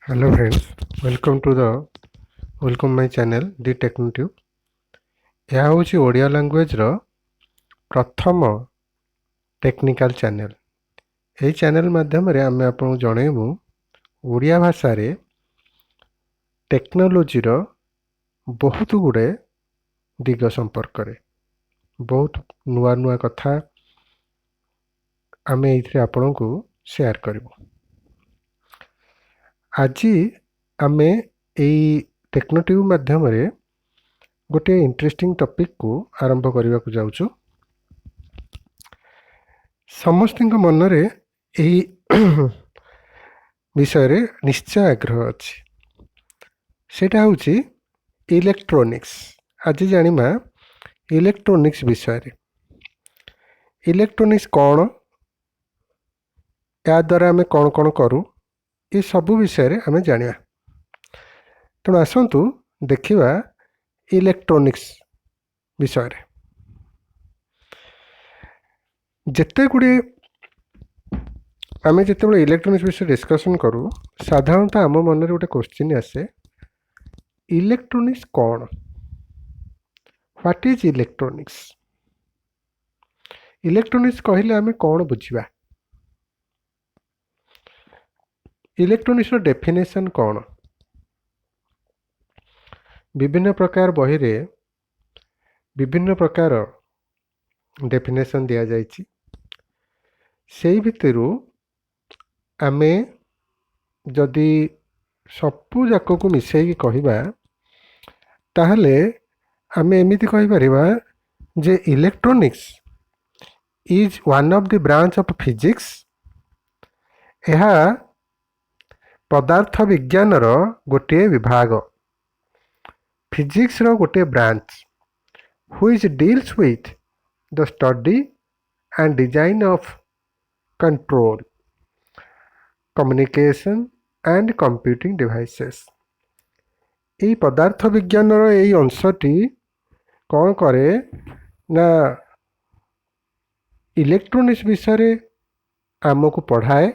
Hello friends, welcome to the welcome my channel The Technotube। ଏହା ହେଉଛି ଓଡ଼ିଆ ଲାଙ୍ଗୁଏଜର ପ୍ରଥମ technical channel. ଏହି ଚ୍ୟାନେଲ୍ ମାଧ୍ୟମରେ ଆମେ ଆପଣଙ୍କୁ ଜଣାଇବୁ ଓଡ଼ିଆ ଭାଷାରେ ଟେକ୍ନୋଲୋଜିର ବହୁତ ଗୁଡ଼ିଏ ଦିଗ ସମ୍ପର୍କରେ। ବହୁତ ନୂଆ ନୂଆ କଥା ଆମେ ଏଇଥିରେ ଆପଣଙ୍କୁ ସେୟାର କରିବୁ। ଆଜି ଆମେ ଏଇ ଟେକ୍ନୋଟ୍ୟୁବ୍ ମାଧ୍ୟମରେ ଗୋଟିଏ ଇଣ୍ଟରେଷ୍ଟିଂ ଟପିକ୍କୁ ଆରମ୍ଭ କରିବାକୁ ଯାଉଛୁ। ସମସ୍ତଙ୍କ ମନରେ ଏହି ବିଷୟରେ ନିଶ୍ଚୟ ଆଗ୍ରହ ଅଛି। ସେଇଟା ହେଉଛି ଇଲେକ୍ଟ୍ରୋନିକ୍ସ। ଆଜି ଜାଣିବା ଇଲେକ୍ଟ୍ରୋନିକ୍ସ ବିଷୟରେ। ଇଲେକ୍ଟ୍ରୋନିକ୍ସ କ'ଣ, ଏହାଦ୍ୱାରା ଆମେ କ'ଣ କ'ଣ କରୁ, ଏସବୁ ବିଷୟରେ ଆମେ ଜାଣିବା। ତେଣୁ ଆସନ୍ତୁ ଦେଖିବା ଇଲେକ୍ଟ୍ରୋନିକ୍ସ ବିଷୟରେ। ଯେତେ ଗୁଡ଼ିଏ ଆମେ ଯେତେବେଳେ ଇଲେକ୍ଟ୍ରୋନିକ୍ସ ବିଷୟରେ ଡିସ୍କସନ୍ କରୁ, ସାଧାରଣତଃ ଆମ ମନରେ ଗୋଟେ କୋଶ୍ଚିନ୍ ଆସେ, ଇଲେକ୍ଟ୍ରୋନିକ୍ସ କ'ଣ? What is electronics? Electronics କହିଲେ ଆମେ କ'ଣ ବୁଝିବା? ଇଲେକ୍ଟ୍ରୋନିକ୍ସର ଡେଫିନେସନ୍ କ'ଣ? ବିଭିନ୍ନ ପ୍ରକାର ବହିରେ ବିଭିନ୍ନ ପ୍ରକାର ଡେଫିନେସନ୍ ଦିଆଯାଇଛି। ସେଇ ଭିତରୁ ଆମେ ଯଦି ସବୁ ଯାକକୁ ମିଶାଇକି କହିବା, ତାହେଲେ ଆମେ ଏମିତି କହିପାରିବା ଯେ electronics is one of the branch of physics। ଏହା ପଦାର୍ଥ ବିଜ୍ଞାନର ଗୋଟିଏ ବିଭାଗ, ଫିଜିକ୍ସର ଗୋଟିଏ branch, which deals with the study and design of control, communication and computing devices। ଏଇ ପଦାର୍ଥ ବିଜ୍ଞାନର ଏଇ ଅଂଶଟି କ'ଣ କରେ ନା ଇଲେକ୍ଟ୍ରୋନିକ୍ସ ବିଷୟରେ ଆମକୁ ପଢ଼ାଏ,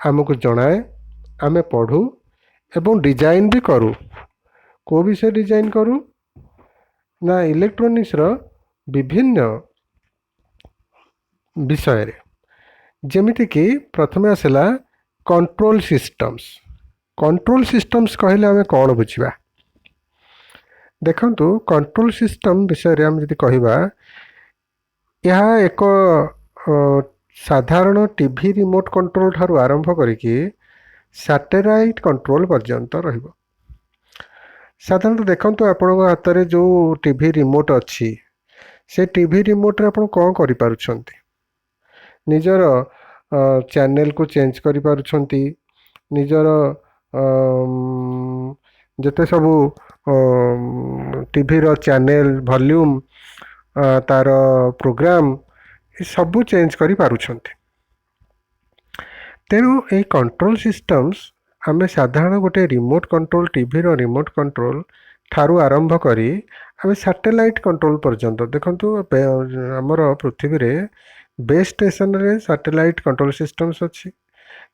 ଆମକୁ ଜଣାଏ। ଆମେ ପଢ଼ୁ ଏବଂ ଡିଜାଇନ୍ ବି କରୁ। କେଉଁ ବିଷୟରେ ଡିଜାଇନ୍ କରୁ ନା ଇଲେକ୍ଟ୍ରୋନିକ୍ସର ବିଭିନ୍ନ ବିଷୟରେ। ଯେମିତିକି ପ୍ରଥମେ ଆସିଲା କଣ୍ଟ୍ରୋଲ ସିଷ୍ଟମ୍ସ। କଣ୍ଟ୍ରୋଲ ସିଷ୍ଟମ୍ସ କହିଲେ ଆମେ କ'ଣ ବୁଝିବା? ଦେଖନ୍ତୁ, କଣ୍ଟ୍ରୋଲ ସିଷ୍ଟମ୍ ବିଷୟରେ ଆମେ ଯଦି କହିବା, ଏହା ଏକ ସାଧାରଣ ଟିଭି ରିମୋଟ୍ କଣ୍ଟ୍ରୋଲ ଠାରୁ ଆରମ୍ଭ କରିକି ସାଟେଲାଇଟ୍ କଣ୍ଟ୍ରୋଲ ପର୍ଯ୍ୟନ୍ତ ରହିବ। ସାଧାରଣତଃ ଦେଖନ୍ତୁ, ଆପଣଙ୍କ ହାତରେ ଯେଉଁ ଟିଭି ରିମୋଟ୍ ଅଛି, ସେ ଟିଭି ରିମୋଟ୍ରେ ଆପଣ କ'ଣ କରିପାରୁଛନ୍ତି? ନିଜର ଚ୍ୟାନେଲକୁ ଚେଞ୍ଜ କରିପାରୁଛନ୍ତି, ନିଜର ଯେତେ ସବୁ ଟିଭିର ଚ୍ୟାନେଲ, ଭଲ୍ୟୁମ୍, ତା'ର ପ୍ରୋଗ୍ରାମ୍ ଏସବୁ ଚେଞ୍ଜ କରିପାରୁଛନ୍ତି। ତେଣୁ ଏଇ କଣ୍ଟ୍ରୋଲ ସିଷ୍ଟମ୍ସ ଆମେ ସାଧାରଣ ଗୋଟେ ରିମୋଟ୍ କଣ୍ଟ୍ରୋଲ, ଟିଭିର ରିମୋଟ୍ କଣ୍ଟ୍ରୋଲ ଠାରୁ ଆରମ୍ଭ କରି ଆମେ ସାଟେଲାଇଟ୍ କଣ୍ଟ୍ରୋଲ ପର୍ଯ୍ୟନ୍ତ। ଦେଖନ୍ତୁ, ଆମର ପୃଥିବୀରେ ବେସ୍ ଷ୍ଟେସନରେ ସାଟେଲାଇଟ୍ କଣ୍ଟ୍ରୋଲ ସିଷ୍ଟମ୍ସ ଅଛି,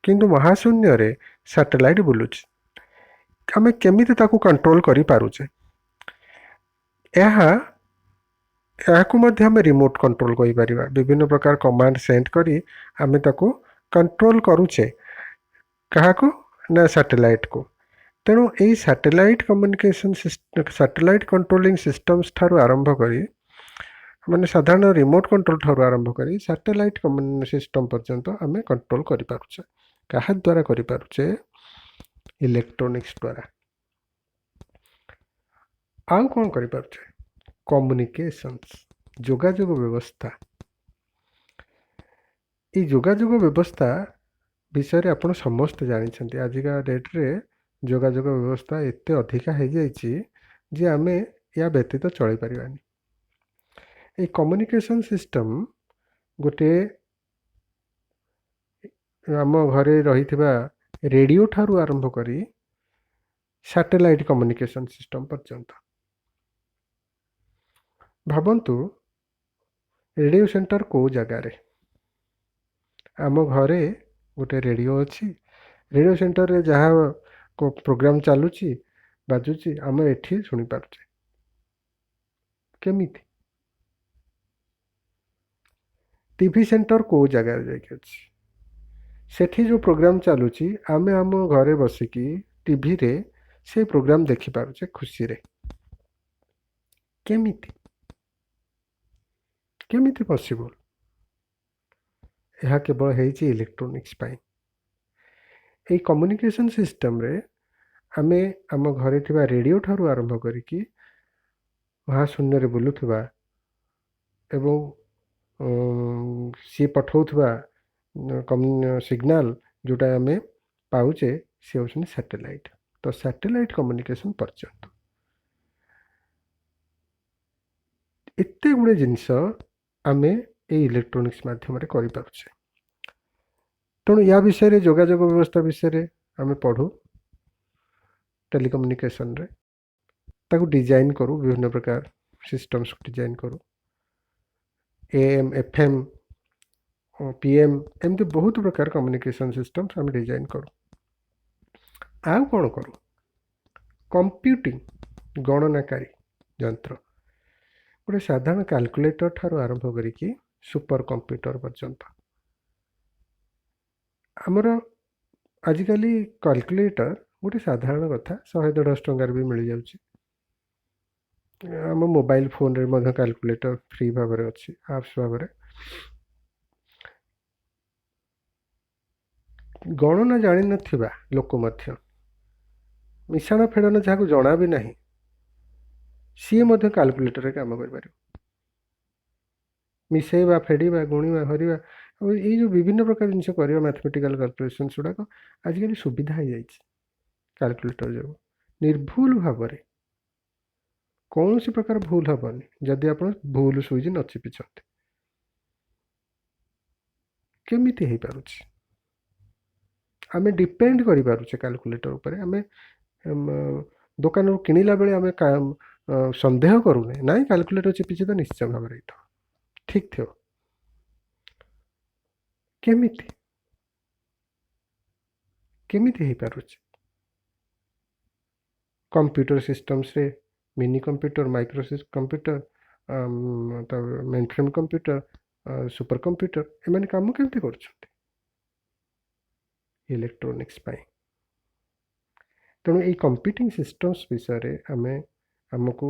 କିନ୍ତୁ ମହାଶୂନ୍ୟରେ ସାଟେଲାଇଟ୍ ବୁଲୁଛି। ଆମେ କେମିତି ତାକୁ କଣ୍ଟ୍ରୋଲ କରିପାରୁଛେ? ଏହାକୁ ମଧ୍ୟ ଆମେ ରିମୋଟ୍ କଣ୍ଟ୍ରୋଲ କହିପାରିବା। ବିଭିନ୍ନ ପ୍ରକାର କମାଣ୍ଡ ସେଣ୍ଡ କରି ଆମେ ତାକୁ କଣ୍ଟ୍ରୋଲ କରୁଛେ। କାହାକୁ ନା ସାଟେଲାଇଟ୍କୁ। ତେଣୁ ଏଇ satellite communication, satellite controlling systems ଠାରୁ ଆରମ୍ଭ କରି, ମାନେ ସାଧାରଣ ରିମୋଟ୍ କଣ୍ଟ୍ରୋଲ ଠାରୁ ଆରମ୍ଭ କରି ସାଟେଲାଇଟ୍ ସିଷ୍ଟମ୍ ପର୍ଯ୍ୟନ୍ତ ଆମେ କଣ୍ଟ୍ରୋଲ କରିପାରୁଛେ। କାହା ଦ୍ୱାରା କରିପାରୁଛେ? ଇଲେକ୍ଟ୍ରୋନିକ୍ସ ଦ୍ୱାରା। ଆଉ କ'ଣ କରିପାରୁଛେ? କମ୍ୟୁନିକେସନ୍ସ, ଯୋଗାଯୋଗ ବ୍ୟବସ୍ଥା। ଏଇ ଯୋଗାଯୋଗ ବ୍ୟବସ୍ଥା ବିଷୟରେ ଆପଣ ସମସ୍ତେ ଜାଣିଛନ୍ତି। ଆଜିକା ଡେଟ୍ରେ ଯୋଗାଯୋଗ ବ୍ୟବସ୍ଥା ଏତେ ଅଧିକା ହେଇଯାଇଛି ଯେ ଆମେ ୟା ବ୍ୟତୀତ ଚଳିପାରିବାନି। ଏଇ କମ୍ୟୁନିକେସନ୍ ସିଷ୍ଟମ୍ ଗୋଟିଏ ଆମ ଘରେ ରହିଥିବା ରେଡ଼ିଓ ଠାରୁ ଆରମ୍ଭ କରି ସାଟେଲାଇଟ୍ କମ୍ୟୁନିକେସନ୍ ସିଷ୍ଟମ୍ ପର୍ଯ୍ୟନ୍ତ। ଭାବନ୍ତୁ, ରେଡ଼ିଓ ସେଣ୍ଟର କେଉଁ ଜାଗାରେ? ଆମ ଘରେ ଗୋଟେ ରେଡ଼ିଓ ଅଛି। ରେଡ଼ିଓ ସେଣ୍ଟରରେ ଯାହା ପ୍ରୋଗ୍ରାମ୍ ଚାଲୁଛି, ବାଜୁଛି, ଆମେ ଏଠି ଶୁଣିପାରୁଛେ। କେମିତି? ଟିଭି ସେଣ୍ଟର କେଉଁ ଜାଗାରେ ଯାଇକି ଅଛି, ସେଠି ଯେଉଁ ପ୍ରୋଗ୍ରାମ୍ ଚାଲୁଛି ଆମେ ଆମ ଘରେ ବସିକି ଟିଭିରେ ସେଇ ପ୍ରୋଗ୍ରାମ୍ ଦେଖିପାରୁଛେ ଖୁସିରେ। କେମିତି? କେମିତି ପସିବଲ୍? ଏହା କେବଳ ହେଇଛି ଇଲେକ୍ଟ୍ରୋନିକ୍ସ ପାଇଁ। ଏଇ କମ୍ୟୁନିକେସନ୍ ସିଷ୍ଟମ୍ରେ ଆମେ ଆମ ଘରେ ଥିବା ରେଡ଼ିଓ ଠାରୁ ଆରମ୍ଭ କରିକି ମହାଶୂନ୍ୟରେ ବୁଲୁଥିବା ଏବଂ ସିଏ ପଠାଉଥିବା ସିଗ୍ନାଲ ଯେଉଁଟା ଆମେ ପାଉଛେ, ସିଏ ହେଉଛନ୍ତି ସ୍ୟାଟେଲାଇଟ୍। ତ ସ୍ୟାଟେଲାଇଟ୍ କମ୍ୟୁନିକେସନ୍ ପର୍ଯ୍ୟନ୍ତ ଏତେ ଗୁଡ଼ିଏ ଜିନିଷ ଆମେ ଏଇ ଇଲେକ୍ଟ୍ରୋନିକ୍ସ ମାଧ୍ୟମରେ କରିପାରୁଛେ। ତେଣୁ ୟା ବିଷୟରେ, ଯୋଗାଯୋଗ ବ୍ୟବସ୍ଥା ବିଷୟରେ ଆମେ ପଢ଼ୁ ଟେଲିକମ୍ୟୁନିକେସନରେ, ତାକୁ ଡିଜାଇନ୍ କରୁ, ବିଭିନ୍ନ ପ୍ରକାର ସିଷ୍ଟମ୍ସକୁ ଡିଜାଇନ୍ କରୁ। AM, FM, PM, ଏମିତି ବହୁତ ପ୍ରକାର କମ୍ୟୁନିକେସନ୍ ସିଷ୍ଟମ୍ସ ଆମେ ଡିଜାଇନ୍ କରୁ। ଆଉ କ'ଣ କରୁ? କମ୍ପ୍ୟୁଟିଂ, ଗଣନାକାରୀ ଯନ୍ତ୍ର, ଗୋଟେ ସାଧାରଣ କାଲକୁଲେଟର ଠାରୁ ଆରମ୍ଭ କରିକି ସୁପର କମ୍ପ୍ୟୁଟର ପର୍ଯ୍ୟନ୍ତ। ଆମର ଆଜିକାଲି କାଲକୁଲେଟର ଗୋଟେ ସାଧାରଣ କଥା, 100-150 ଟଙ୍କାରେ ବି ମିଳିଯାଉଛି। ଆମ ମୋବାଇଲ ଫୋନରେ ମଧ୍ୟ କାଲକୁଲେଟର ଫ୍ରି ଭାବରେ ଅଛି, ଆପ୍ସ ଭାବରେ। ଗଣନା ଜାଣିନଥିବା ଲୋକ ମଧ୍ୟ, ମିଶାଣ ଫେଡ଼ାଣ ଯାହାକୁ ଜଣା ବି ନାହିଁ, ସିଏ ମଧ୍ୟ କାଲକୁଲେଟରରେ କାମ କରିପାରିବ। ମିଶାଇବା, ଫେଡ଼ିବା, ଗୁଣିବା, ହରିବା, ଆଉ ଏଇ ଯେଉଁ ବିଭିନ୍ନ ପ୍ରକାର ଜିନିଷ କରିବା, ମ୍ୟାଥମେଟିକାଲ କାଲକୁଲେସନ୍ସ ଗୁଡ଼ାକ ଆଜିକାଲି ସୁବିଧା ହେଇଯାଇଛି କାଲକୁଲେଟର ଯୋଗୁଁ। ନିର୍ଭୁଲ ଭାବରେ, କୌଣସି ପ୍ରକାର ଭୁଲ ହେବନି ଯଦି ଆପଣ ଭୁଲ ସୁଇଚ୍ ନ ଚିପିଛନ୍ତି। କେମିତି ହେଇପାରୁଛି? ଆମେ ଡିପେଣ୍ଡ କରିପାରୁଛେ କାଲକୁଲେଟର ଉପରେ। ଆମେ ଦୋକାନରୁ କିଣିଲା ବେଳେ ଆମେ ସନ୍ଦେହ କରୁନେ, ନାଇଁ କାଲକୁଲେଟର ଚିପିଛି ତ ନିଶ୍ଚୟ ଭାବରେ ହେଇଥିବ, ଠିକ୍ ଥିବ। କେମିତି? କେମିତି ହେଇପାରୁଛି? କମ୍ପ୍ୟୁଟର ସିଷ୍ଟମ୍ସରେ ମିନି କମ୍ପ୍ୟୁଟର, ମାଇକ୍ରୋ କମ୍ପ୍ୟୁଟର, ତାପରେ mainframe computer, super computer, ଏମାନେ କାମ କେମିତି କରୁଛନ୍ତି? ଇଲେକ୍ଟ୍ରୋନିକ୍ସ ପାଇଁ। ତେଣୁ ଏଇ କମ୍ପ୍ୟୁଟିଂ ସିଷ୍ଟମ୍ସ ବିଷୟରେ ଆମେ ଆମକୁ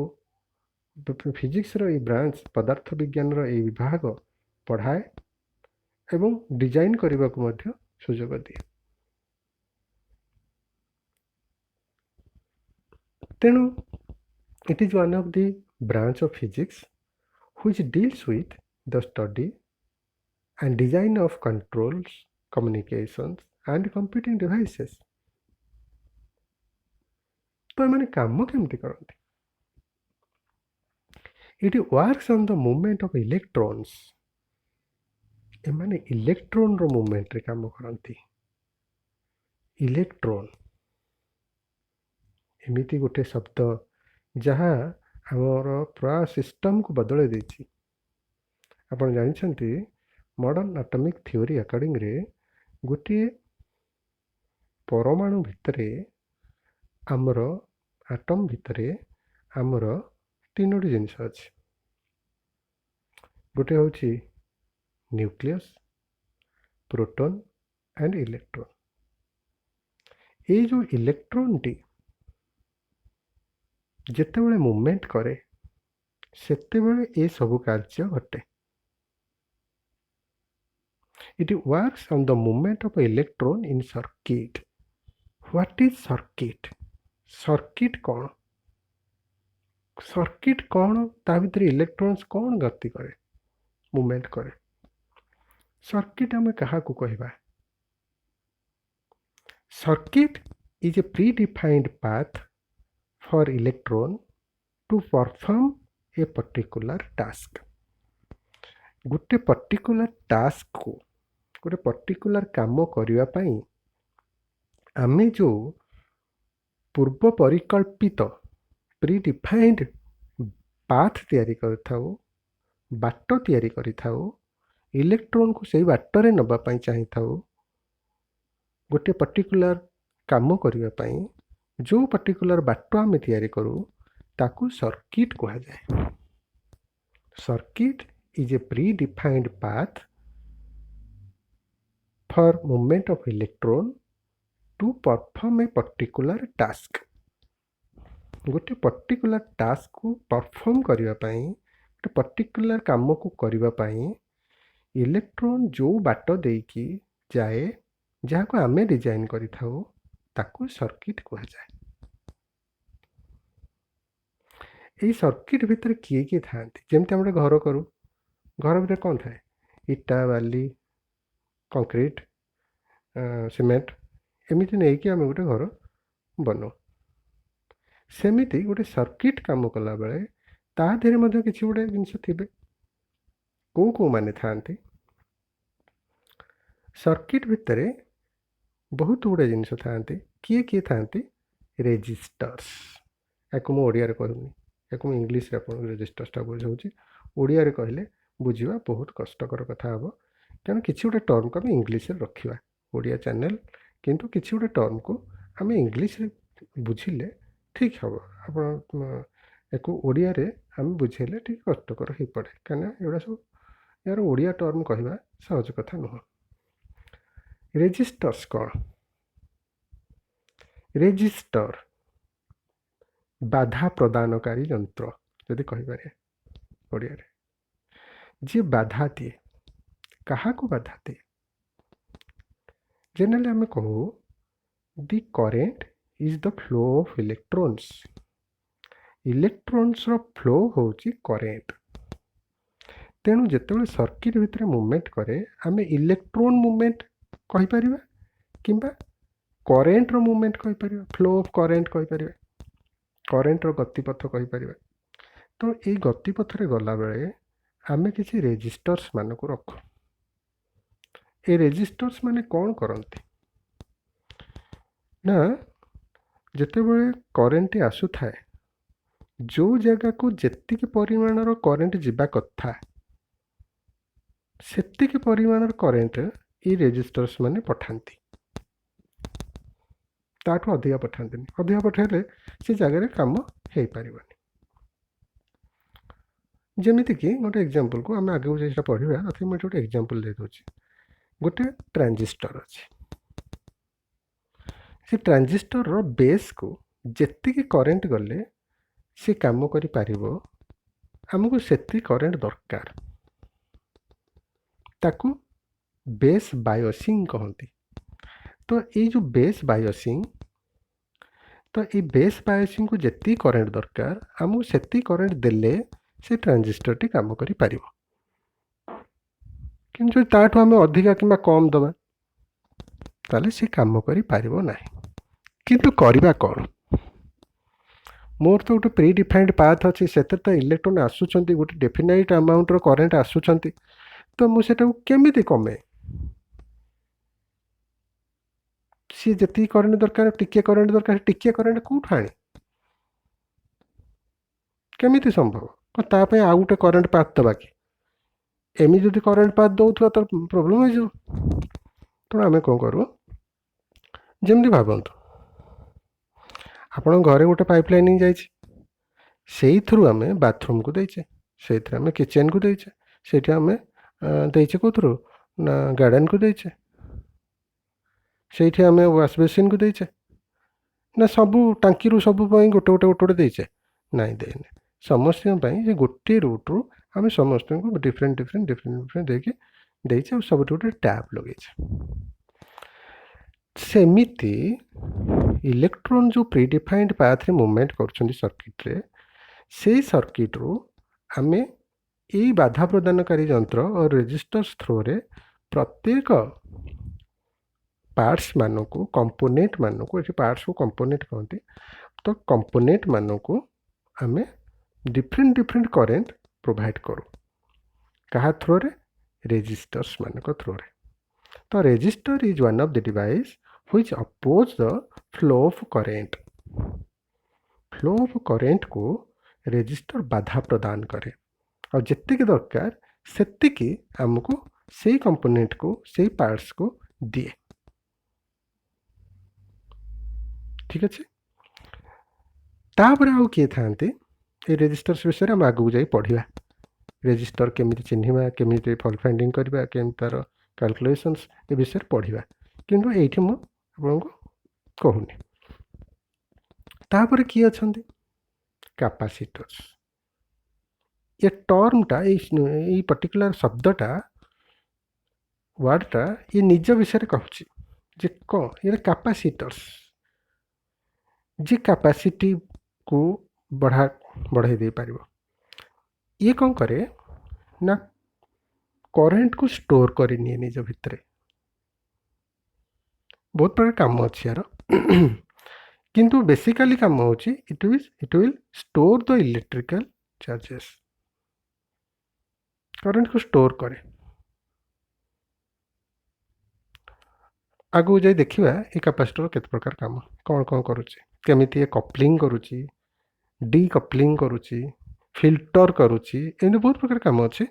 ଫିଜିକ୍ସର ଏଇ ବ୍ରାଞ୍ଚ, ପଦାର୍ଥ ବିଜ୍ଞାନର ଏଇ ବିଭାଗ ପଢ଼ାଏ ଏବଂ ଡିଜାଇନ୍ କରିବାକୁ ମଧ୍ୟ ସୁଯୋଗ ଦିଏ। ତେଣୁ it is one of the branch of physics which deals with the study and design of controls, communications and computing devices. ତ ଏମାନେ କାମ କେମିତି କରନ୍ତି? It works on the movement of electrons. ଏମାନେ ଇଲେକ୍ଟ୍ରୋନର ମୁଭମେଣ୍ଟରେ କାମ କରନ୍ତି। ଇଲେକ୍ଟ୍ରୋନ ଏମିତି ଗୋଟେ ଶବ୍ଦ ଯାହା ଆମର ପୁରା ସିଷ୍ଟମକୁ ବଦଳାଇ ଦେଇଛି। ଆପଣ ଜାଣିଛନ୍ତି, ମଡ଼ର୍ଣ୍ଣ ଆଟମିକ୍ ଥିଓରି ଆକର୍ଡ଼ିଂରେ ଗୋଟିଏ ପରମାଣୁ ଭିତରେ, ଆମର ଆଟମ୍ ଭିତରେ ଆମର ତିନୋଟି ଜିନିଷ ଅଛି। ଗୋଟେ ହେଉଛି ନ୍ୟୁକ୍ଲିୟସ୍, ପ୍ରୋଟନ୍ ଆଣ୍ଡ ଇଲେକ୍ଟ୍ରୋନ୍। ଏଇ ଯେଉଁ ଇଲେକ୍ଟ୍ରୋନ୍ଟି ଯେତେବେଳେ ମୁଭମେଣ୍ଟ କରେ, ସେତେବେଳେ ଏସବୁ କାର୍ଯ୍ୟ ଘଟେ। It works on the movement of electron in circuit. What is circuit? Circuit କ'ଣ? ସର୍କିଟ୍ କ'ଣ? ତା ଭିତରେ ଇଲେକ୍ଟ୍ରୋନ୍ସ କ'ଣ ଗତି କରେ, ମୁଭମେଣ୍ଟ କରେ? ସର୍କିଟ୍ ଆମେ କାହାକୁ କହିବା? Circuit is a predefined path for electron to perform a particular task. ଗୋଟେ ପର୍ଟିକୁଲାର ଟାସ୍କକୁ, ଗୋଟେ ପର୍ଟିକୁଲାର କାମ କରିବା ପାଇଁ ଆମେ ଯେଉଁ ପୂର୍ବ ପରିକଳ୍ପିତ ପ୍ରିଡିଫାଇଣ୍ଡ ପାଥ୍ ତିଆରି କରିଥାଉ, ବାଟ ତିଆରି କରିଥାଉ, ଇଲେକ୍ଟ୍ରୋନକୁ ସେଇ ବାଟରେ ନେବା ପାଇଁ ଚାହିଁଥାଉ। ଗୋଟିଏ ପର୍ଟିକୁଲାର କାମ କରିବା ପାଇଁ ଯେଉଁ ପର୍ଟିକୁଲାର ବାଟ ଆମେ ତିଆରି କରୁ, ତାକୁ ସର୍କିଟ୍ କୁହାଯାଏ। Circuit is a pre defined path for movement of electron to perform a particular task. ଗୋଟେ ପର୍ଟିକୁଲାର ଟାସ୍କକୁ ପରଫର୍ମ କରିବା ପାଇଁ, ଗୋଟେ ପର୍ଟିକୁଲାର କାମକୁ କରିବା ପାଇଁ ଇଲେକ୍ଟ୍ରୋନ୍ ଯେଉଁ ବାଟ ଦେଇକି ଯାଏ, ଯାହାକୁ ଆମେ ଡିଜାଇନ୍ କରିଥାଉ, ତାକୁ ସର୍କିଟ୍ କୁହାଯାଏ। ଏଇ ସର୍କିଟ୍ ଭିତରେ କିଏ କିଏ ଥାଆନ୍ତି? ଯେମିତି ଆମେ ଗୋଟେ ଘର କରୁ, ଘର ଭିତରେ କ'ଣ ଥାଏ? ଇଟା, ବାଲି, କଂକ୍ରିଟ୍, ସିମେଣ୍ଟ, ଏମିତି ନେଇକି ଆମେ ଗୋଟେ ଘର ବନାଉ। ସେମିତି ଗୋଟେ ସର୍କିଟ୍ କାମ କଲାବେଳେ ତା ଦେହରେ ମଧ୍ୟ କିଛି ଗୋଟେ ଜିନିଷ ଥିବେ। କେଉଁ କେଉଁମାନେ ଥାଆନ୍ତି? ସର୍କିଟ୍ ଭିତରେ ବହୁତ ଗୁଡ଼ିଏ ଜିନିଷ ଥାଆନ୍ତି। କିଏ କିଏ ଥାଆନ୍ତି? ରେଜିଷ୍ଟର୍ସ। ୟାକୁ ମୁଁ ଓଡ଼ିଆରେ କହୁନି, ୟାକୁ ମୁଁ ଇଂଲିଶରେ ଆପଣଙ୍କୁ ରେଜିଷ୍ଟର୍ସଟା ବୁଝାଉଛି। ଓଡ଼ିଆରେ କହିଲେ ବୁଝିବା ବହୁତ କଷ୍ଟକର କଥା ହେବ, କାରଣ କିଛି ଗୋଟେ ଟର୍ମକୁ ଆମେ ଇଂଲିଶରେ ରଖିବା। ଓଡ଼ିଆ ଚ୍ୟାନେଲ୍, କିନ୍ତୁ କିଛି ଗୋଟେ ଟର୍ମକୁ ଆମେ ଇଂଲିଶରେ ବୁଝିଲେ ଠିକ୍ ହେବ। ଆପଣ ୟାକୁ ଓଡ଼ିଆରେ ଆମେ ବୁଝେଇଲେ ଟିକେ କଷ୍ଟକର ହେଇପଡ଼େ, କାହିଁକିନା ଏଗୁଡ଼ା ସବୁ ଏହାର ଓଡ଼ିଆ ଟର୍ମ କହିବା ସହଜ କଥା ନୁହଁ। ରେଜିଷ୍ଟର୍ସ କ'ଣ? ରେଜିଷ୍ଟର ବାଧା ପ୍ରଦାନକାରୀ ଯନ୍ତ୍ର ଯଦି କହିପାରିବେ ଓଡ଼ିଆରେ, ଯିଏ ବାଧା ଦିଏ। କାହାକୁ ବାଧା ଦିଏ? ଜେନେରାଲି ଆମେ କହୁ, the current is the flow of electrons. ଇଲେକ୍ଟ୍ରୋନ୍ସର flow ହେଉଛି କରେଣ୍ଟ। ତେଣୁ ଯେତେବେଳେ ସର୍କିଟ୍ ଭିତରେ ମୁଭମେଣ୍ଟ କରେ, ଆମେ ଇଲେକ୍ଟ୍ରୋନ୍ ମୁଭମେଣ୍ଟ କହିପାରିବା କିମ୍ବା କରେଣ୍ଟର ମୁଭମେଣ୍ଟ କହିପାରିବା, ଫ୍ଲୋ ଅଫ୍ କରେଣ୍ଟ କହିପାରିବା, କରେଣ୍ଟର ଗତିପଥ କହିପାରିବା। ତ ଏଇ ଗତିପଥରେ ଗଲାବେଳେ ଆମେ କିଛି ରେଜିଷ୍ଟର୍ସ ମାନଙ୍କୁ ରଖୁ। ଏ ରେଜିଷ୍ଟର୍ସ ମାନେ କ'ଣ କରନ୍ତି ନା, ଯେତେବେଳେ କରେଣ୍ଟଟି ଆସୁଥାଏ, ଯେଉଁ ଜାଗାକୁ ଯେତିକି ପରିମାଣର କରେଣ୍ଟ ଯିବା କଥା, ସେତିକି ପରିମାଣର କରେଣ୍ଟ ଏଇ ରେଜିଷ୍ଟର୍ସ ମାନେ ପଠାନ୍ତି। ତାଠୁ ଅଧିକା ପଠାନ୍ତିନି। ଅଧିକା ପଠାଇଲେ ସେ ଜାଗାରେ କାମ ହେଇପାରିବନି। ଯେମିତିକି ଗୋଟେ ଏକ୍ଜାମ୍ପଲ୍କୁ ଆମେ ଆଗକୁ ଯାଇ ସେଟା ପଢ଼ିବା, ତଥାପି ମୁଁ ଏଠି ଗୋଟେ ଏକ୍ଜାମ୍ପଲ୍ ଦେଇଦେଉଛି। ଗୋଟେ ଟ୍ରାଞ୍ଜିଷ୍ଟର ଅଛି। ସେ ଟ୍ରାଞ୍ଜିଷ୍ଟରର ବେସ୍କୁ ଯେତିକି କରେଣ୍ଟ ଗଲେ ସେ କାମ କରିପାରିବ, ଆମକୁ ସେତିକି କରେଣ୍ଟ ଦରକାର। ତାକୁ ବେସ୍ ବାୟସିଂ କହନ୍ତି। ତ ଏଇ ଯେଉଁ ବେସ୍ ବାୟସିଂ, ତ ଏଇ ବେସ୍ ବାୟସିଂକୁ ଯେତିକି କରେଣ୍ଟ ଦରକାର, ଆମକୁ ସେତିକି କରେଣ୍ଟ ଦେଲେ ସେ ଟ୍ରାଞ୍ଜିଷ୍ଟରଟି କାମ କରିପାରିବ। କିନ୍ତୁ ଯଦି ତାଠୁ ଆମେ ଅଧିକା କିମ୍ବା କମ୍ ଦେବା, ତାହେଲେ ସେ କାମ କରିପାରିବ ନାହିଁ। କିନ୍ତୁ କରିବା କ'ଣ? ମୋର ତ ଗୋଟେ ପ୍ରି ଡିଫାଇଣ୍ଡ ପାଥ୍ ଅଛି, ସେଥିରେ ତ ଇଲେକ୍ଟ୍ରୋନ୍ ଆସୁଛନ୍ତି, ଗୋଟେ ଡେଫିନାଇଟ୍ ଆମାଉଣ୍ଟର କରେଣ୍ଟ ଆସୁଛନ୍ତି। ତ ମୁଁ ସେଟାକୁ କେମିତି କମେ? ସିଏ ଯେତିକି କରେଣ୍ଟ ଦରକାର, ଟିକିଏ କରେଣ୍ଟ ଦରକାର, ଟିକିଏ କରେଣ୍ଟ କେଉଁଠୁ ଆଣେ? କେମିତି ସମ୍ଭବ? କ'ଣ ତା ପାଇଁ ଆଉ ଗୋଟେ କରେଣ୍ଟ ପାଥ୍ ଦେବା କି? ଏମିତି ଯଦି କରେଣ୍ଟ ପାଥ୍ ଦେଉଥିବା ତ ପ୍ରୋବ୍ଲେମ୍ ହେଇଯିବ। ତେଣୁ ଆମେ କ'ଣ କରୁ? ଯେମିତି ଭାବନ୍ତୁ, ଆପଣଙ୍କ ଘରେ ଗୋଟେ ପାଇପ୍ ଲାଇନ୍ ଯାଇଛି। ସେଇଥିରୁ ଆମେ ବାଥରୁମ୍କୁ ଦେଇଛେ, ସେଇଥିରେ ଆମେ କିଚେନ୍କୁ ଦେଇଛେ, ସେଇଠି ଆମେ ଦେଇଛେ କେଉଁଥିରୁ ନା ଗାର୍ଡ଼େନ୍କୁ ଦେଇଛେ, ସେଇଠି ଆମେ ୱାଶ୍ ବେସିନ୍କୁ ଦେଇଛେ। ନା ସବୁ ଟାଙ୍କିରୁ ସବୁ ପାଇଁ ଗୋଟେ ଗୋଟେ ଗୋଟେ ଗୋଟେ ଦେଇଛେ? ନାଇଁ, ଦେଇନେ। ସମସ୍ତଙ୍କ ପାଇଁ ସେ ଗୋଟିଏ ରୁଟ୍ରୁ ଆମେ ସମସ୍ତଙ୍କୁ ଡିଫରେଣ୍ଟ ଡିଫରେଣ୍ଟ ଡିଫରେଣ୍ଟ ଡିଫରେଣ୍ଟ ଦେଇକି ଦେଇଛେ ଆଉ ସବୁଠି ଗୋଟେ ଟ୍ୟାପ୍ ଲଗେଇଛେ। ସେମିତି ଇଲେକ୍ଟ୍ରୋନ୍ ଯେଉଁ ପ୍ରିଡିଫାଇଣ୍ଡ ପାଥରେ ମୁଭମେଣ୍ଟ କରୁଛନ୍ତି ସର୍କିଟ୍ରେ, ସେଇ ସର୍କିଟ୍ରୁ ଆମେ ଏଇ ବାଧା ପ୍ରଦାନକାରୀ ଯନ୍ତ୍ର ଓ ରେଜିଷ୍ଟର୍ସ ଥ୍ରୋରେ ପ୍ରତ୍ୟେକ ପାର୍ଟସ୍ ମାନଙ୍କୁ, କମ୍ପୋନେଣ୍ଟ ମାନଙ୍କୁ, ଏଠି ପାର୍ଟସକୁ କମ୍ପୋନେଣ୍ଟ କହନ୍ତି, ତ କମ୍ପୋନେଣ୍ଟ ମାନଙ୍କୁ ଆମେ ଡିଫରେଣ୍ଟ ଡିଫରେଣ୍ଟ କରେଣ୍ଟ ପ୍ରୋଭାଇଡ଼ କରୁ। କାହା ଥ୍ରୋରେ? ରେଜିଷ୍ଟର୍ସ ମାନଙ୍କ ଥ୍ରୋରେ। ତ resistor is one of the device which oppose the flow of current. Flow of କରେଣ୍ଟକୁ ରେଜିଷ୍ଟର ବାଧା ପ୍ରଦାନ କରେ ଆଉ ଯେତିକି ଦରକାର ସେତିକି ଆମକୁ ସେଇ କମ୍ପୋନେଣ୍ଟକୁ, ସେଇ ପାର୍ଟସକୁ ଦିଏ। ଠିକ୍ ଅଛି। ତାପରେ ଆଉ କିଏ ଥାଆନ୍ତି? ଏ ରେଜିଷ୍ଟର୍ସ ବିଷୟରେ ଆମେ ଆଗକୁ ଯାଇ ପଢ଼ିବା। ରେଜିଷ୍ଟର କେମିତି ଚିହ୍ନିବା, କେମିତି ଫଲ୍ଟ ଫାଇଣ୍ଡିଂ କରିବା, କେମିତି ତା'ର କାଲକୁଲେସନ୍ସ, ଏ ବିଷୟରେ ପଢ଼ିବା, କିନ୍ତୁ ଏଇଠି ମୁଁ ଆପଣଙ୍କୁ କହୁନି। ତାପରେ କିଏ ଅଛନ୍ତି? କାପାସିଟର୍ସ। ଏ ଟର୍ମଟା, ଏଇ ପର୍ଟିକୁଲାର ଶବ୍ଦଟା, ୱାର୍ଡ଼ଟା ଇଏ ନିଜ ବିଷୟରେ କହୁଛି ଯେ କ'ଣ ଇଏ କାପାସିଟର୍ସ, ଯିଏ କାପାସିଟିକୁ ବଢ଼ାଇ ଦେଇପାରିବ। ଇଏ କ'ଣ କରେ ନା କରେଣ୍ଟକୁ ଷ୍ଟୋର୍ କରିନିଏ ନିଜ ଭିତରେ। ବହୁତ ପ୍ରକାର କାମ ଅଛି ୟାର, କିନ୍ତୁ ବେସିକାଲି କାମ ହେଉଛି it will store the electrical charges, କରେଣ୍ଟକୁ ଷ୍ଟୋର୍ କରେ। ଆଗକୁ ଯାଇ ଦେଖିବା ଏ କାପାସିଟର କେତେ ପ୍ରକାର କାମ, କ'ଣ କ'ଣ କରୁଛି, କେମିତି ଏ କପଲିଂ କରୁଛି, ଡିକପଲିଂ କରୁଛି, ଫିଲ୍ଟର କରୁଛି, ଏମିତି ବହୁତ ପ୍ରକାର କାମ ଅଛି।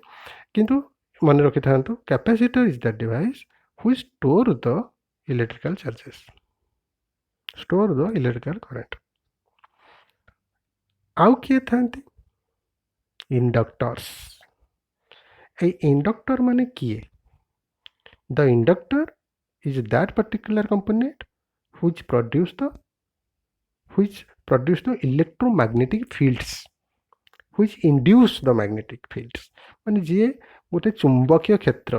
କିନ୍ତୁ ମନେ ରଖିଥାନ୍ତୁ, capacitor is the device which store the electrical charges, store the electrical current. ଆଉ କିଏ ଥାନ୍ତି? ଇଣ୍ଡକ୍ଟର୍ସ। ଏଇ ଇଣ୍ଡକ୍ଟର ମାନେ କିଏ? The inductor is that particular component which produce the electromagnetic fields, which induce the magnetic fields, ମାନେ ଯିଏ ଗୋଟେ ଚୁମ୍ବକୀୟ କ୍ଷେତ୍ର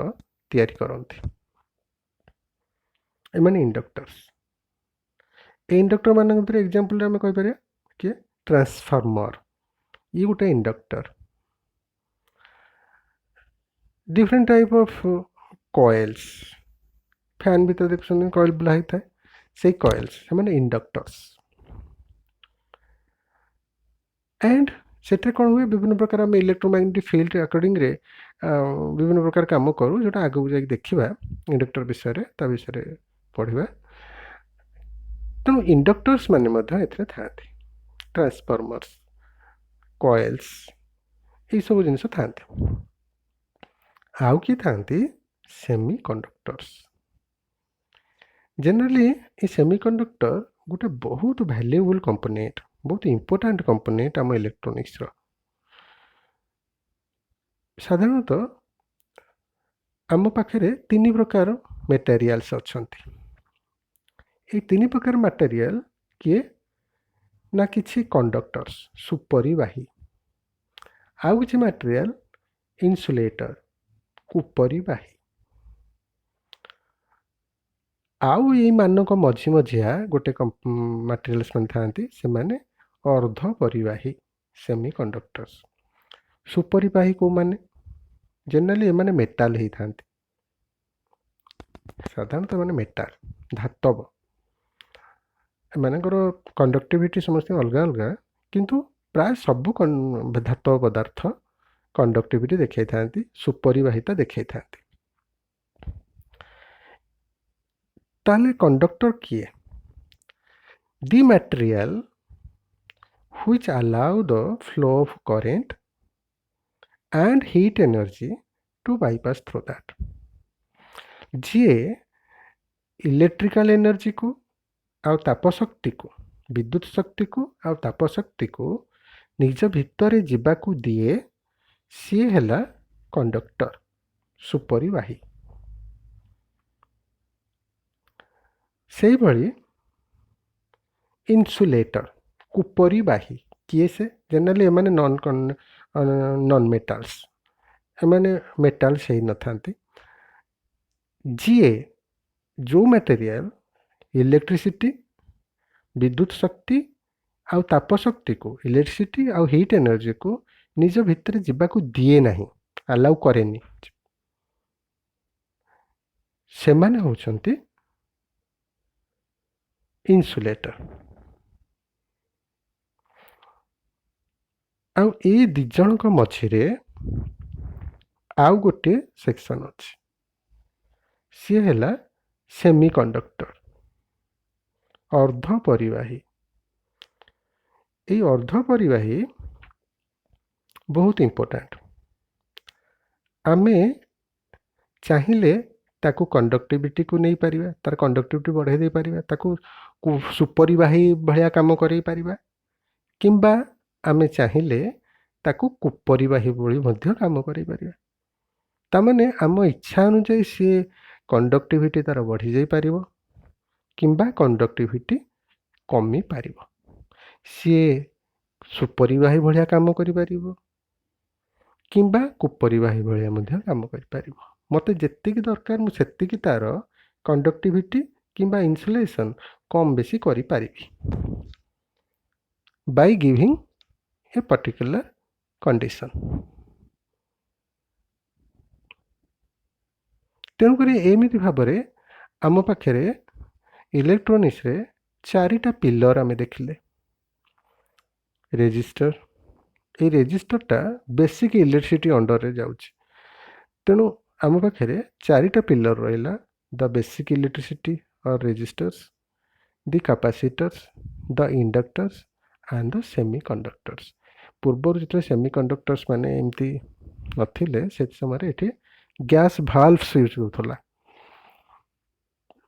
ତିଆରି କରନ୍ତି, ଏମାନେ ଇଣ୍ଡକ୍ଟର୍ସ। ଏ ଇଣ୍ଡକ୍ଟର ମାନଙ୍କ ଭିତରେ ଏକ୍ଜାମ୍ପଲରେ ଆମେ କହିପାରିବା କିଏ? ଟ୍ରାନ୍ସଫର୍ମର, ଇଏ ଗୋଟେ inductor. Different type of coils, fan ଭିତରେ ଦେଖୁଛନ୍ତି କଏଲ୍ ବୁଲା ହେଇଥାଏ, ସେଇ କଏଲ୍ସ, ସେମାନେ ଇଣ୍ଡକ୍ଟର୍ସ। ଆଣ୍ଡ ସେଥିରେ କ'ଣ ହୁଏ, ବିଭିନ୍ନ ପ୍ରକାର ଆମେ ଇଲେକ୍ଟ୍ରୋମ୍ୟାଗ୍ନେଟିକ୍ ଫିଲ୍ଡ ଆକର୍ଡ଼ିଂରେ ବିଭିନ୍ନ ପ୍ରକାର କାମ କରୁ, ଯେଉଁଟା ଆଗକୁ ଯାଇକି ଦେଖିବା ଇଣ୍ଡକ୍ଟର ବିଷୟରେ, ତା ବିଷୟରେ ପଢ଼ିବା। ତେଣୁ ଇଣ୍ଡକ୍ଟର୍ସ ମାନେ ମଧ୍ୟ ଏଥିରେ ଥାଆନ୍ତି, ଟ୍ରାନ୍ସଫର୍ମର୍ସ, କଏଲ୍ସ, ଏଇସବୁ ଜିନିଷ ଥାଆନ୍ତି। ଆଉ କିଏ ଥାଆନ୍ତି? ସେମି କଣ୍ଡକ୍ଟର୍ସ। ଜେନେରାଲି ଏ ସେମି କଣ୍ଡକ୍ଟର ଗୋଟେ ବହୁତ ଭ୍ୟାଲୁଏବୁଲ୍ କମ୍ପୋନେଣ୍ଟ, ବହୁତ ଇମ୍ପୋର୍ଟାଣ୍ଟ କମ୍ପୋନେଣ୍ଟ ଆମ ଇଲେକ୍ଟ୍ରୋନିକ୍ସର। ସାଧାରଣତଃ ଆମ ପାଖରେ ତିନି ପ୍ରକାର ମେଟେରିଆଲ୍ସ ଅଛନ୍ତି। ଏଇ ତିନି ପ୍ରକାର ମ୍ୟାଟେରିଆଲ କିଏ ନା କିଛି କଣ୍ଡକ୍ଟର୍ସ, ସୁପରିବାହୀ, ଆଉ କିଛି ମ୍ୟାଟେରିଆଲ ଇନ୍ସୁଲେଟର, କୁପରିବାହୀ, ଆଉ ଏଇମାନଙ୍କ ମଝି ମଝିଆ ଗୋଟେ ମ୍ୟାଟେରିଆଲ୍ସ ମାନେ ଥାଆନ୍ତି, ସେମାନେ ଅର୍ଦ୍ଧପରିବାହୀ, ସେମି କଣ୍ଡକ୍ଟର୍ସ। ସୁପରିବାହୀ କେଉଁମାନେ? ଜେନେରାଲି ଏମାନେ ମେଟାଲ ହେଇଥାନ୍ତି, ସାଧାରଣତଃ ଏମାନେ ମେଟାଲ, ଧାତବ। ଏମାନଙ୍କର କଣ୍ଡକ୍ଟିଭିଟି ସମସ୍ତଙ୍କ ଅଲଗା ଅଲଗା, କିନ୍ତୁ ପ୍ରାୟ ସବୁ ଧାତବ ପଦାର୍ଥ କଣ୍ଡକ୍ଟିଭିଟି ଦେଖାଇଥାନ୍ତି, ସୁପରିବାହିତା ଦେଖାଇଥାନ୍ତି। ତାହେଲେ କଣ୍ଡକ୍ଟର କିଏ? The material which allow the flow of current and heat energy to bypass through that. ଯିଏ ଇଲେକ୍ଟ୍ରିକାଲ ଏନର୍ଜିକୁ ଆଉ ତାପଶକ୍ତିକୁ, ବିଦ୍ୟୁତ ଶକ୍ତିକୁ ଆଉ ତାପଶକ୍ତିକୁ ନିଜ ଭିତରେ ଯିବାକୁ ଦିଏ, ସିଏ ହେଲା କଣ୍ଡକ୍ଟର, ସୁପରିବାହୀ। ସେଇଭଳି ଇନ୍ସୁଲେଟର, କୁପରିବାହୀ କିଏ ସେ? ଜେନେରାଲି ଏମାନେ ନନ୍ ମେଟାଲ୍ସ, ଏମାନେ ମେଟାଲ୍ସ ହେଇନଥାନ୍ତି। ଯିଏ ଯେଉଁ ମ୍ୟାଟେରିଆଲ ଇଲେକ୍ଟ୍ରିସିଟି, ବିଦ୍ୟୁତ ଶକ୍ତି ଆଉ ତାପଶକ୍ତିକୁ, ଇଲେକ୍ଟ୍ରିସିଟି ଆଉ ହିଟ୍ ଏନର୍ଜିକୁ ନିଜ ଭିତରେ ଯିବାକୁ ଦିଏ ନାହିଁ, ଆଲାଉ କରେନି, ସେମାନେ ହେଉଛନ୍ତି ଇନ୍ସୁଲେଟର। ଆଉ ଏଇ ଦୁଇ ଜଣଙ୍କ ମଝିରେ ଆଉ ଗୋଟିଏ ସେକ୍ସନ୍ ଅଛି, ସିଏ ହେଲା ସେମି କଣ୍ଡକ୍ଟର, ଅର୍ଦ୍ଧପରିବାହୀ। ଏଇ ଅର୍ଦ୍ଧପରିବାହୀ ବହୁତ ଇମ୍ପୋର୍ଟାଣ୍ଟ। ଆମେ ଚାହିଁଲେ ତାକୁ କଣ୍ଡକ୍ଟିଭିଟିକୁ ନେଇପାରିବା, ତାର କଣ୍ଡକ୍ଟିଭିଟି ବଢ଼ାଇ ଦେଇପାରିବା, ତାକୁ ସୁପରିବାହୀ ଭଳିଆ କାମ କରେଇ ପାରିବା, କିମ୍ବା ଆମେ ଚାହିଁଲେ ତାକୁ କୁପରିବାହୀ ଭଳି ମଧ୍ୟ କାମ କରେଇ ପାରିବା। ତାମାନେ ଆମ ଇଚ୍ଛା ଅନୁଯାୟୀ ସିଏ କଣ୍ଡକ୍ଟିଭିଟି ତା'ର ବଢ଼ିଯାଇପାରିବ କିମ୍ବା କଣ୍ଡକ୍ଟିଭିଟି କମିପାରିବ। ସିଏ ସୁପରିବାହୀ ଭଳିଆ କାମ କରିପାରିବ କିମ୍ବା କୁପରିବାହୀ ଭଳିଆ ମଧ୍ୟ କାମ କରିପାରିବ। ମୋତେ ଯେତିକି ଦରକାର ମୁଁ ସେତିକି ତା'ର କଣ୍ଡକ୍ଟିଭିଟି କିମ୍ବା ଇନ୍ସୁଲେସନ୍ କମ୍ ବେଶୀ କରିପାରିବି by giving a particular condition. ତେଣୁକରି ଏମିତି ଭାବରେ ଆମ ପାଖରେ ଇଲେକ୍ଟ୍ରୋନିକ୍ସରେ ଚାରିଟା ପିଲର ଆମେ ଦେଖିଲେ। ରେଜିଷ୍ଟର, ଏଇ ରେଜିଷ୍ଟରଟା ବେସିକ୍ ଇଲେକ୍ଟ୍ରିସିଟି ଅଣ୍ଡରରେ ଯାଉଛି। ତେଣୁ ଆମ ପାଖରେ ଚାରିଟା ପିଲର ରହିଲା: the basic electricity or resistors, the capacitors, the inductors and the semiconductors. ପୂର୍ବରୁ ଯେତେବେଳେ ସେମି କଣ୍ଡକ୍ଟର୍ସ ମାନେ ଏମିତି ନଥିଲେ, ସେ ସମୟରେ ଏଠି ଗ୍ୟାସ୍ ଭାଲ୍ଭସ୍ ୟୁଜ୍ ହେଉଥିଲା।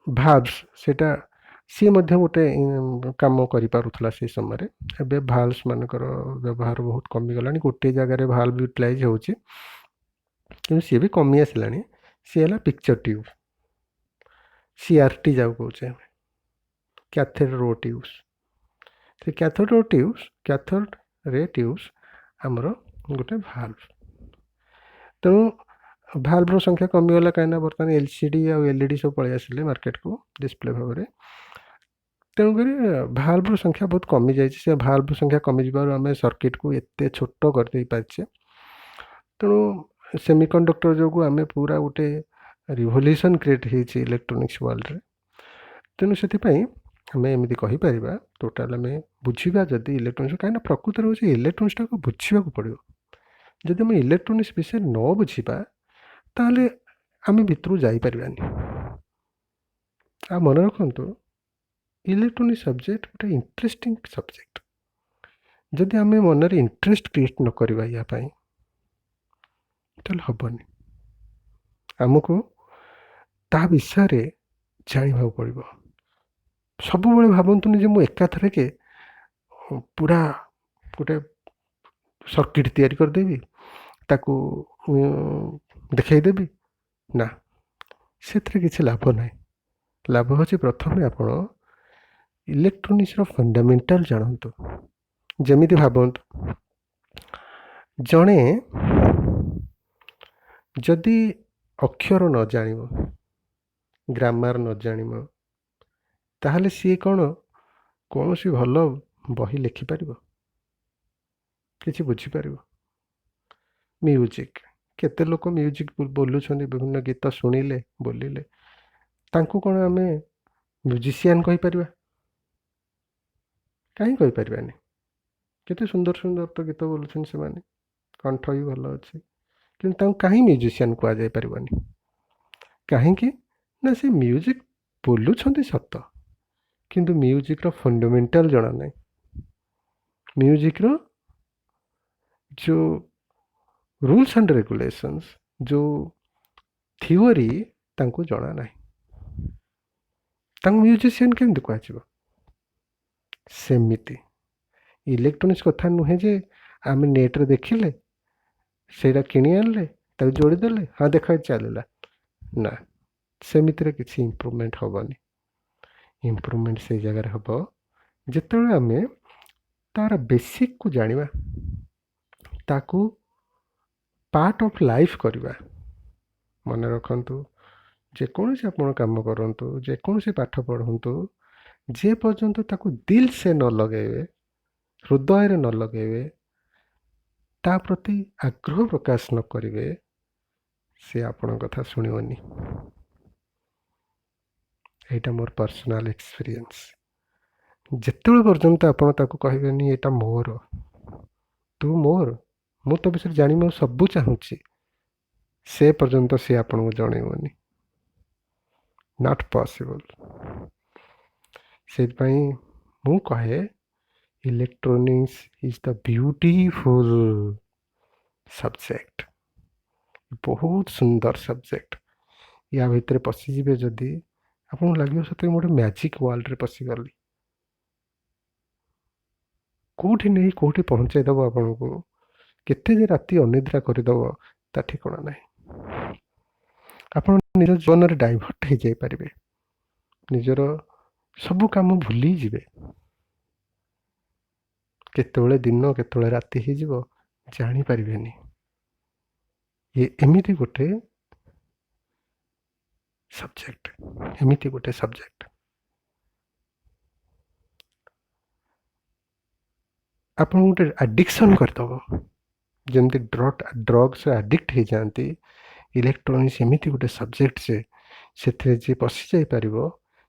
ଭାଲ୍ଭସ୍ ସେଇଟା ସିଏ ମଧ୍ୟ ଗୋଟେ କାମ କରିପାରୁଥିଲା ସେଇ ସମୟରେ। ଏବେ ଭାଲ୍ଭସ୍ ମାନଙ୍କର ବ୍ୟବହାର ବହୁତ କମିଗଲାଣି। ଗୋଟିଏ ଜାଗାରେ ଭାଲ୍ଭ ୟୁଟିଲାଇଜ୍ ହେଉଛି, କିନ୍ତୁ ସିଏ ବି କମି ଆସିଲାଣି। ସିଏ ହେଲା ପିକ୍ଚର ଟ୍ୟୁବ୍, CRT ଯାହାକୁ କହୁଛେ ଆମେ, କ୍ୟାଥୋଡ୍ ରେ ଟ୍ୟୁବ୍ସ। ସେ cathode ray tubes, cathode ray tubes ଆମର ଗୋଟେ ଭାଲ୍ଭ। ତେଣୁ ଭାଲ୍ଭର ସଂଖ୍ୟା କମିଗଲା, କାହିଁକିନା ବର୍ତ୍ତମାନ LCD ଆଉ LED ସବୁ ପଳେଇ ଆସିଲେ ମାର୍କେଟକୁ ଡିସପ୍ଲେ ଭାବରେ। ତେଣୁକରି ଭାଲ୍ଭର ସଂଖ୍ୟା ବହୁତ କମିଯାଇଛି। ସେ ଭାଲ୍ଭ ସଂଖ୍ୟା କମିଯିବାରୁ ଆମେ ସର୍କିଟକୁ ଏତେ ଛୋଟ କରିଦେଇ ପାରିଛେ। ତେଣୁ ସେମିକଣ୍ଡକ୍ଟର ଯୋଗୁଁ ଆମେ ପୁରା ଗୋଟେ ରିଭଲ୍ୟୁସନ୍ କ୍ରିଏଟ୍ ହେଇଛି ଇଲେକ୍ଟ୍ରୋନିକ୍ସ ୱାର୍ଲଡ଼ରେ। ତେଣୁ ସେଥିପାଇଁ ଆମେ ଏମିତି କହିପାରିବା, ଟୋଟାଲ୍ ଆମେ ବୁଝିବା ଯଦି ଇଲେକ୍ଟ୍ରୋନିକ୍ସ, କାହିଁକିନା ପ୍ରକୃତରେ ହେଉଛି ଇଲେକ୍ଟ୍ରୋନିକ୍ସଟାକୁ ବୁଝିବାକୁ ପଡ଼ିବ। ଯଦି ଆମେ ଇଲେକ୍ଟ୍ରୋନିକ୍ସ ବିଷୟରେ ନ ବୁଝିବା, ତାହେଲେ ଆମେ ଭିତରକୁ ଯାଇପାରିବାନି। ଆଉ ମନେ ରଖନ୍ତୁ, ଇଲେକ୍ଟ୍ରୋନିକ୍ସ ସବଜେକ୍ଟ ଗୋଟେ ଇଣ୍ଟରେଷ୍ଟିଂ ସବଜେକ୍ଟ। ଯଦି ଆମେ ମନରେ ଇଣ୍ଟରେଷ୍ଟ କ୍ରିଏଟ୍ ନ କରିବା ୟା ପାଇଁ, ତାହେଲେ ହେବନି। ଆମକୁ ତା ବିଷୟରେ ଜାଣିବାକୁ ପଡ଼ିବ। ସବୁବେଳେ ଭାବନ୍ତୁନି ଯେ ମୁଁ ଏକାଥରକେ ପୁରା ଗୋଟେ ସର୍କିଟ୍ ତିଆରି କରିଦେବି, ତାକୁ ଦେଖେଇଦେବି। ନା, ସେଥିରେ କିଛି ଲାଭ ନାହିଁ। ଲାଭ ହେଉଛି ପ୍ରଥମେ ଆପଣ ଇଲେକ୍ଟ୍ରୋନିକ୍ସର ଫଣ୍ଡାମେଣ୍ଟାଲ ଜାଣନ୍ତୁ। ଯେମିତି ଭାବନ୍ତୁ, ଜଣେ ଯଦି ଅକ୍ଷର ନ ଜାଣିବ, ଗ୍ରାମାର ନ ଜାଣିବ, ତାହେଲେ ସିଏ କ'ଣ କୌଣସି ଭଲ ବହି ଲେଖିପାରିବ? କିଛି ବୁଝିପାରିବ? ମ୍ୟୁଜିକ୍, କେତେ ଲୋକ ମ୍ୟୁଜିକ୍ ବୋଲୁଛନ୍ତି, ବିଭିନ୍ନ ଗୀତ ଶୁଣିଲେ ବୋଲିଲେ, ତାଙ୍କୁ କ'ଣ ଆମେ ମ୍ୟୁଜିସିଆନ୍ କହିପାରିବା? କାହିଁ କହିପାରିବାନି? କେତେ ସୁନ୍ଦର ସୁନ୍ଦର ତ ଗୀତ ବୋଲୁଛନ୍ତି ସେମାନେ, କଣ୍ଠ ବି ଭଲ ଅଛି, କିନ୍ତୁ ତାଙ୍କୁ କାହିଁ ମ୍ୟୁଜିସିଆନ୍ କୁହାଯାଇ ପାରିବନି? କାହିଁକି ନା ସେ ମ୍ୟୁଜିକ୍ ବୋଲୁଛନ୍ତି ସତ, କିନ୍ତୁ ମ୍ୟୁଜିକ୍ର ଫଣ୍ଡାମେଣ୍ଟାଲ ଜଣା ନାହିଁ। ମ୍ୟୁଜିକ୍ର ଯେଉଁ ରୁଲ୍ସ ଆଣ୍ଡ ରେଗୁଲେସନ୍ସ, ଯେଉଁ ଥିଓରି ତାଙ୍କୁ ଜଣା ନାହିଁ, ତାଙ୍କୁ ମ୍ୟୁଜିସିଆନ୍ କେମିତି କୁହାଯିବ? ସେମିତି ଇଲେକ୍ଟ୍ରୋନିକ୍ସ କଥା ନୁହେଁ ଯେ ଆମେ ନେଟ୍ରେ ଦେଖିଲେ, ସେଇଟା କିଣି ଆଣିଲେ, ତାକୁ ଯୋଡ଼ିଦେଲେ, ହଁ ଦେଖ ଚାଲିଲା। ନା, ସେମିତିରେ କିଛି ଇମ୍ପ୍ରୁଭମେଣ୍ଟ ହେବନି। ଇମ୍ପ୍ରୁଭମେଣ୍ଟ ସେଇ ଜାଗାରେ ହେବ ଯେତେବେଳେ ଆମେ ତା'ର ବେସିକ୍କୁ ଜାଣିବା, ତାକୁ ପାର୍ଟ ଅଫ୍ ଲାଇଫ୍ କରିବା। ମନେ ରଖନ୍ତୁ, ଯେକୌଣସି ଆପଣ କାମ କରନ୍ତୁ, ଯେକୌଣସି ପାଠ ପଢ଼ନ୍ତୁ, ଯେ ପର୍ଯ୍ୟନ୍ତ ତାକୁ ଦିଲ୍ ସେ ନ ଲଗାଇବେ, ହୃଦୟରେ ନ ଲଗାଇବେ, ତା ପ୍ରତି ଆଗ୍ରହ ପ୍ରକାଶ ନ କରିବେ, ସେ ଆପଣଙ୍କ କଥା ଶୁଣିବନି। ଏଇଟା ମୋର ପର୍ସନାଲ୍ ଏକ୍ସପିରିଏନ୍ସ। ଯେତେବେଳେ ପର୍ଯ୍ୟନ୍ତ ଆପଣ ତାକୁ କହିବେନି, ଏଇଟା ମୋର, ତୁ ମୋର, ମୁଁ ତୋ ବିଷୟରେ ଜାଣିବାକୁ ସବୁ ଚାହୁଁଛି, ସେ ପର୍ଯ୍ୟନ୍ତ ସେ ଆପଣଙ୍କୁ ଜଣେଇବନି। Not possible. ସେଇଥିପାଇଁ ମୁଁ କହେ, electronics is the beautiful subject. ବହୁତ ସୁନ୍ଦର ସବଜେକ୍ଟ। ୟା ଭିତରେ ପଶିଯିବେ ଯଦି, ଆପଣଙ୍କୁ ଲାଗିବ ସତରେ ମୁଁ ଗୋଟେ ମ୍ୟାଜିକ୍ ୱାର୍ଲଡ଼ରେ ପଶିଗଲି। କେଉଁଠି ନେଇ କେଉଁଠି ପହଞ୍ଚାଇ ଦେବ ଆପଣଙ୍କୁ, କେତେ ଯେ ରାତି ଅନିଦ୍ରା କରିଦେବ ତା ଠିକଣା ନାହିଁ। ଆପଣ ନିଜ ଜୀବନରେ ଡାଇଭର୍ଟ ହେଇଯାଇପାରିବେ, ନିଜର ସବୁ କାମ ଭୁଲିଯିବେ। କେତେବେଳେ ଦିନ କେତେବେଳେ ରାତି ହେଇଯିବ ଜାଣିପାରିବେନି। ଇଏ ଏମିତି ଗୋଟେ ସବଜେକ୍ଟ, ଏମିତି ଗୋଟେ ସବଜେକ୍ଟ। ଆପଣଙ୍କୁ ଗୋଟେ ଆଡ଼ିକ୍ସନ୍ କରିଦେବ। ଯେମିତି ଡ୍ରଗ୍ସରେ ଆଡ଼ିକ୍ଟ ହେଇଯାଆନ୍ତି, ଇଲେକ୍ଟ୍ରୋନିକ୍ସ ଏମିତି ଗୋଟେ ସବଜେକ୍ଟ ଯେ ସେଥିରେ ଯିଏ ପଶି ଯାଇପାରିବ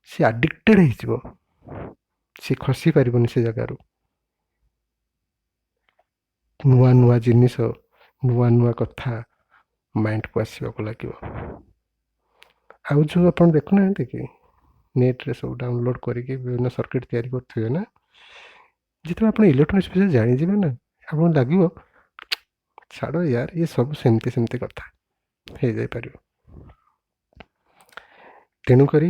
ସେ ଆଡ଼ିକ୍ଟେଡ଼ ହେଇଯିବ, ସେ ଖସି ପାରିବନି ସେ ଜାଗାରୁ। ନୂଆ ନୂଆ ଜିନିଷ, ନୂଆ ନୂଆ କଥା ମାଇଣ୍ଡକୁ ଆସିବାକୁ ଲାଗିବ। ଆଉ ଯେଉଁ ଆପଣ ଦେଖୁନାହାନ୍ତି କି ନେଟ୍ରେ ସବୁ ଡାଉନଲୋଡ଼୍ କରିକି ବିଭିନ୍ନ ସର୍କିଟ୍ ତିଆରି କରୁଥିବେ ନା, ଯେତେବେଳେ ଆପଣ ଇଲେକ୍ଟ୍ରୋନିକ୍ସ ବିଷୟରେ ଜାଣିଯିବେ ନା, ଆପଣଙ୍କୁ ଲାଗିବ ଛାଡ଼ ୟାର, ଇଏ ସବୁ ସେମିତି ସେମିତି କଥା ହେଇଯାଇପାରିବ। ତେଣୁକରି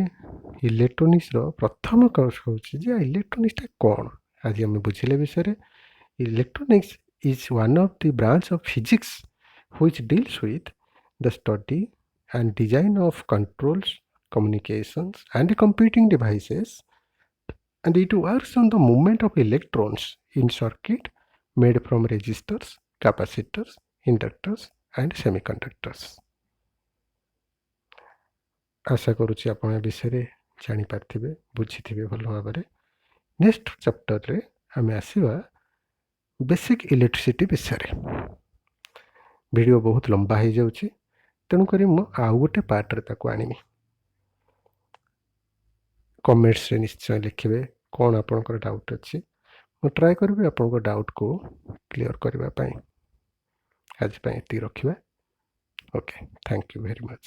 ଇଲେକ୍ଟ୍ରୋନିକ୍ସର ପ୍ରଥମ କୋର୍ସ ହେଉଛି ଯେ ଇଲେକ୍ଟ୍ରୋନିକ୍ସଟା କ'ଣ। ଆଜି ଆମେ ବୁଝିଲେ ବିଷୟରେ। Electronics is one of the branch of physics which deals with the study and design of controls, communications and computing devices, and it works on the movement of electrons in circuit made from resistors, capacitors, inductors and semiconductors. ଆଶା କରୁଛି ଆପଣ ଏ ବିଷୟରେ ଜାଣିପାରିଥିବେ, ବୁଝିଥିବେ ଭଲ ଭାବରେ। Next ଚାପ୍ଟରରେ ଆମେ ଆସିବା basic electricity ବିଷୟରେ। Video ବହୁତ ଲମ୍ବା ହେଇଯାଉଛି, ତେଣୁକରି ମୁଁ ଆଉ ଗୋଟେ ପାର୍ଟରେ ତାକୁ ଆଣିବି। କମେଣ୍ଟସରେ ନିଶ୍ଚୟ ଲେଖିବେ କ'ଣ ଆପଣଙ୍କର ଡାଉଟ୍ ଅଛି। ମୁଁ ଟ୍ରାଏ କରିବି ଆପଣଙ୍କ ଡାଉଟ୍କୁ କ୍ଲିଅର୍ କରିବା ପାଇଁ। ଆଜି ପାଇଁ ଏତିକି ରଖିବା। Okay, thank you very much.